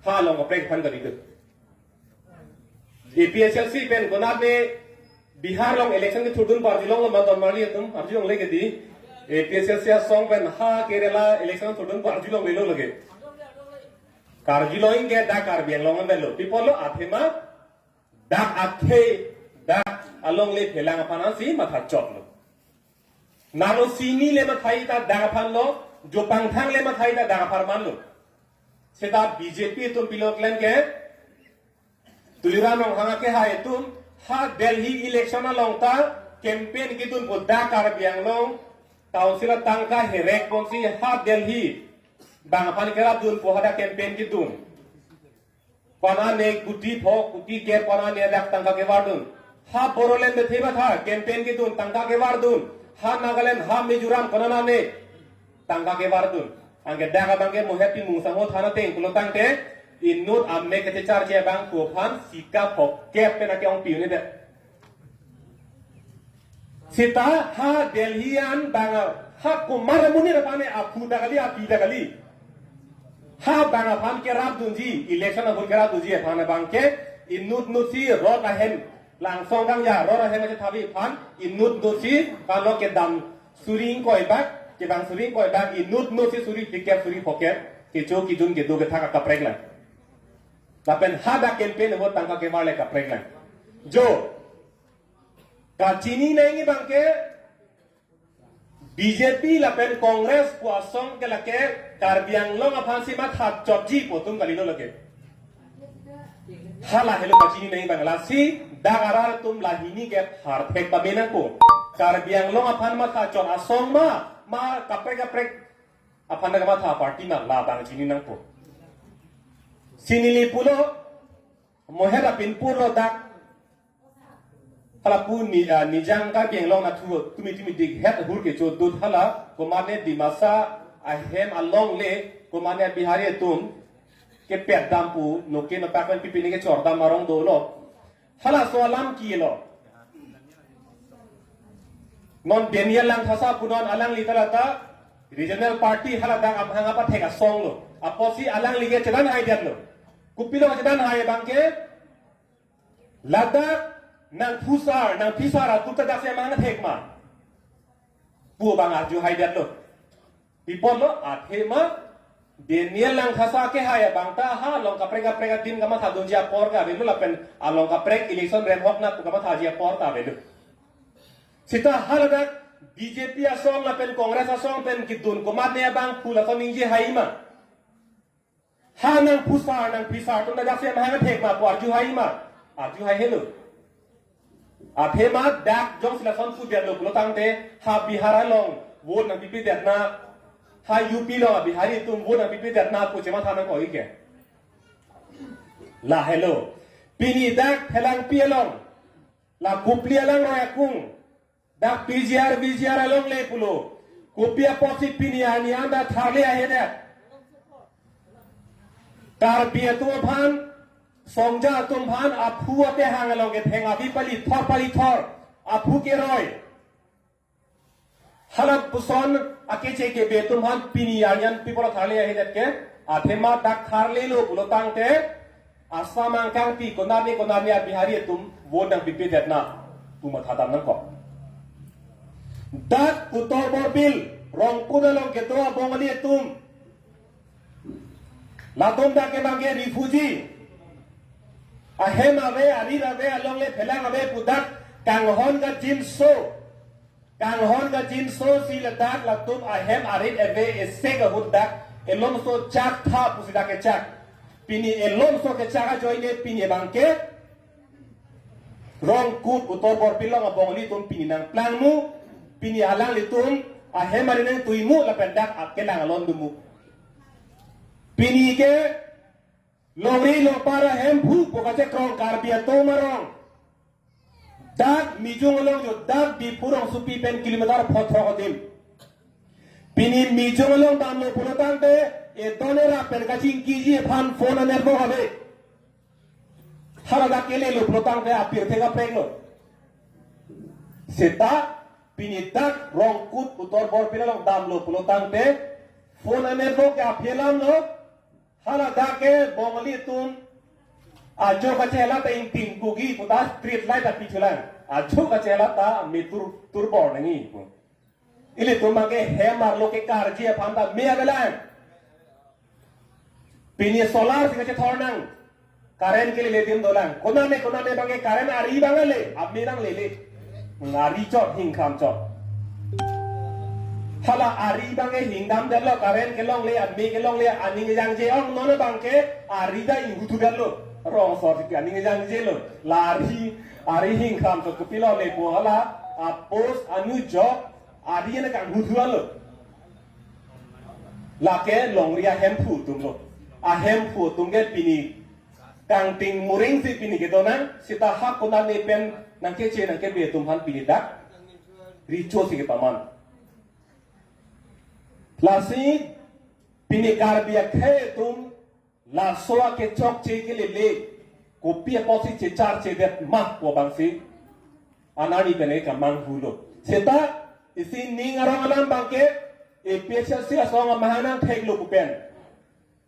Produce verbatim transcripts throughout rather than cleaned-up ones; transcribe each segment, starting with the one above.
Ha along kaprek aphan kali do. A P H L C pen konat ne Bihar along election kethurdun pu arjulonglo ma don marli atum, arjulongle ke di. A P H L C asong pen ha Kerala election thurdun pu arjulonglelo lake. Karjulong ke dak Karbi Anglong an lo. Pi apotlo, athema dak athe dak alongle phelang aphan ansi matha chotlo. Nalo sini le mathai ta dak aphan lo, jopangthang le mathai ta dak apharman lo. Seta B J P atum pilo klemke, Tuliram Ronghang akehai atum ha Delhi election along ta campaign kedun pu dak Karbi Anglong Council atangka herek ponsi ha Delhi bang aphan kerapdun pu hadak campaign kedun. Konane kuti pho, kuti ke konane dak tangka kevardun. Ha Bodoland bethe matha campaign kedun, tangka kevardun. Ha Nagaland, ha Mizoram konane tangka kevardun. Anke dak abangke mo happy mung sangho thana teng pulo tangte inut amek kete charche abang pu aphan sika phokep pen ake ongpi un-edet. Seta ha Delhi an bang ha Kumar Munir aphan aphu ta kali, api ta kali. Ha bang aphan kerapdunji, election ahut kerapdunji aphan abangke inut nut si rot ahem langsong kangja, rot ahem aja thabi aphan inut nut si kalo kedam suri ingkoi bak, kebang suri ingkoi bak, inut nut si suri phlikep suri phokep kecho kejun kedo kethak akaprek lang. Lapen hadak campaign ahut tangka kevar le kaprek lang. Jo, kachini nangji abangke B J P lapen Congress pu asong ke lake Karbi Anglong aphansi matha chotji pu atum kalilo lake. Hala helo kachini nangji abang, lasi dak arat atum lahini ke pharthek pame nangpo. Karbi Anglong aphan matha chot asong ma, ma kaprek kaprek aphan kamatha party ma, labang chini nangpo. Sinili pulo, mohet apin purlo dak. Hala pu ni, ah, Nijang Karbi Anglong nathu tumi tumi dik het hur kecho dut hala, komatne Dimasa ahem alongle, komatne Bihari atum kepet dam pu, noke nopak pen pipini kechor dam arong dolo. Halaso alam kilo. Non Daniel Langthasa pu non alangli ta lata regional party haladak amahang apathek asong lo. Apotsi alangli ke chedan haidetlo. Kopilo chedan hai abangke, ladak nangphusar, nangphisar atum ta daksi amahang athek ma pu abang arju haidetlo. Pi apotlo, athema Daniel Langthasa akehai abang ta ha along kaprek kaprek adim kamathadunji apor ke avelo lapen along kaprek election remhok nat pu kamathaji apor ta avelo. Seta haladak B J P asong lapen Congress asong pen kedun komatne abang phu lason ningje hai ma. Ha nangphusar nangphisar atum ta daksi amahang athek ma pu arju hai ma. Arju hai helo. Athema dak jongsi lason pudetlo pulo tangte ha Bihar along vote nangpipedet na, ha U P along Bihari atum vote nangpipedet na pu chematha nangkok-ik ke. La helo. Pini dak Phelangpi along, la Kopili alangroi akung, dak P G R, V G R alongle pulo. Kopi apotsi pini arni an ta tharle ahedet. Karbi atum aphan, Songja atum aphan aphu apehang along ketheng avi palithor palithor aphu keroi. Halapuson akeche kebe atum aphan pini arni an pi apot tharle ahedet ke, athema dak tharlelo pulo tangte Assam angkangpi konatne konatne a-Bihari atum vote nangpipedet na pu matha dam nangkok. Dak Uttor Borbil, Rongkut along kedo a-Bongali atum, latum dak kevang ke refugee. Ahem ave, arit ave, alongle phelang ave pu dak kanghon kangjinso. Kanghon kangjinso si ladak latum ahem arit ave isi ahut dak elomso chak tha pusi dak kechak. Pini elomso kechak ajoine pini abangke Rongkut Uttor Borbil along a-Bongali atum pini nangplangmu, pini alanglitum ahem arit nangtuimu lapen dak akelang alon domu. Pini ke longri longpar ahem phu pu kachekrong Karbi atum arong. Dak Mijung along jo dak Diphu rongsopi pen kilometer phothok adim. Pini Mijung along damlo pulo tangte, edon erap pen kachingkiji aphan phone a-network ave. Haladak kelelo pulo tangte apirthe kapreklo. Seta pini dak Rongkut Uttor Borbil along damlo pulo tangte, phone a-network ke aphi alamlo. Hala dak ke Bongali atum ajo kachela ta ingting kugi puta street light api thulang. Ajo kachela ta metur turbor nangji pu. Ilitum abangke hem arlo kekarji aphan ta me avelang. Pini solar si kachethor nang. Current ke lele adim dolang. Konane konane abangke current ari abang le, ame abang lele. Ari chot, hingkham chot. Hala ari abangke hingdam detlo, current kelongle, ame kelongle, aning jangje ong, non abangke ari ta inghuthu detlo. Rong sor si aning jangje lo. La ari, ari hingkham chot kopilo le pu hala, a post anujok, ari ena kanghuthu lo. Lake longri ahemphu atum lo. Ahemphu atum ke pini kangting muring si pini kedo nang, seta ha konane pen nangkeche nangkebe atum aphan pini dak recho si kepaman. Lasi pini Karbi akhei atum laso akechokche ke lele, kopi apotsi checharche det ma pu abangsi anani pen ke kamanghu lo. Seta isi ning arong alam abangke A P H L C asong amaha nangthek lo pu pen.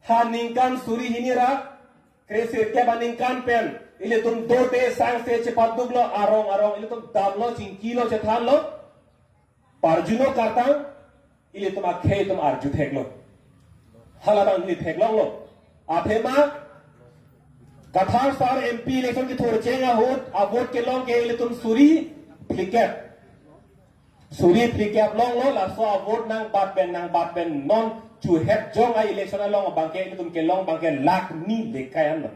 Ha ningkan suri hini ra kresirkep aningkan pen ilitum dote sangse chepaduk lo, arong arong ilitum damlo, chingkilo, chethanlo. Parjuno kartang, ilitum akhei atum arju theklo. Hala abang ili theklonglo. Athema Kathar sar M P election kethur cheng ahut, a vote kelong ke ilitum suri phlikep. Suri phlikep longlo, laso a vote nangbat pen, nangbat pen non chuhet jong a election along abangke ilitum kelong abangke lakh ni lekai anlo.